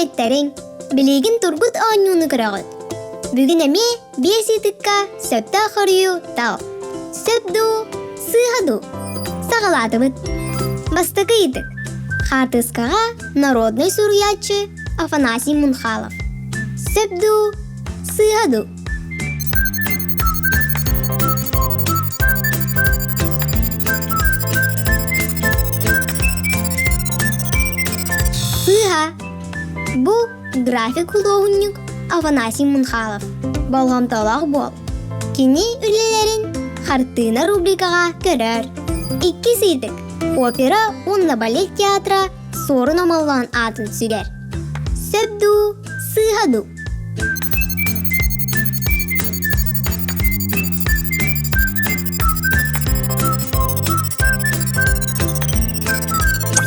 Күтүөттэриҥ, билигин тургут оонньууну көрөҕүт. Бүгүн эмиэ биэс ыйытыкка сөптөөх хоруйу тал. Сөп дуу, сыыһа дуу? Саҕалаатыбыт. Бастакы ыйытык. Хаартыскаҕа народнай суруйааччы Афанасий Мунхалов. Сөп дуу, сыыһа дуу? Сыыһа. Бу график худуоһунньук Афанасий Мунхалов. Болҕомтолоох буол. Кини үлэлэрин хартыына рубрикаҕа көрөр. Иккис ыйытык. Опера уонна балет театра Суорун Омоллоон аатын сүгэр. Сөп дуу, сыыһа дуу?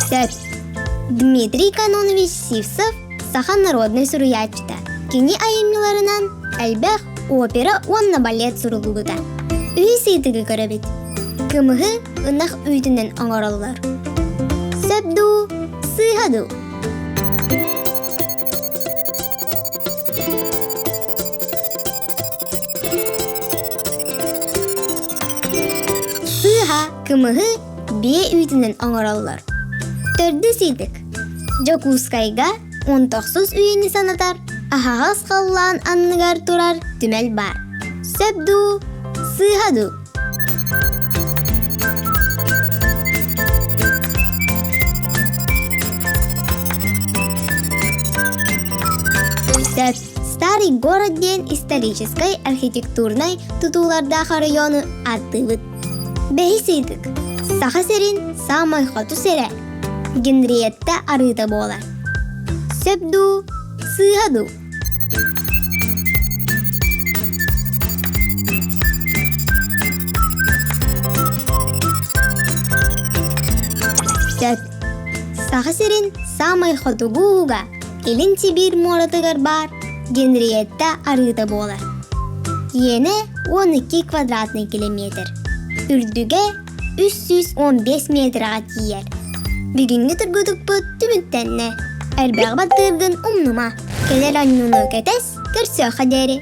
Сөп. Дмитрий Канонович Сивцев саха народнай суруйааччыта. Кини айымньыларынан элбэх опера уонна балет суруллубута. Үһүс ыйытыгы көрөбүт. Кымыһы ынах үүтүнэн оҥороллор. Сөп дуу, сыыһа дуу? Сыыһа кымыһы биэ үүтүнэн оҥороллор. Төрдүс ыйытык. Дьокуускайга он тохсус үйэни санатар аһаҕас халлаан анныгар турар түмэл баар. Сөп дуу, сыыһа дуу? Сөп. Старый город диэн историческай архитектурнай тутуулардаах оройуону ааттыыбыт. Бэһис ыйытык. Саха сирин саамай хоту сирэ Генриетта арыыта буолар. Сөп дуу, сыыһа дуу? Сөп. Саха сирин саамай хотугу ууга Илин Сибиир муоратыгар баар Генриетта арыыта буолар. Иэнэ 12 квадратный километр. Үрдүгэ 315 метраҕа тиийэр. Бүгүҥҥү тургутукпут түмүктэннэ. Элбэҕи баттыыргын умнума. Кэлэр оонньууну кэтэс, көрсүөххэ диэри.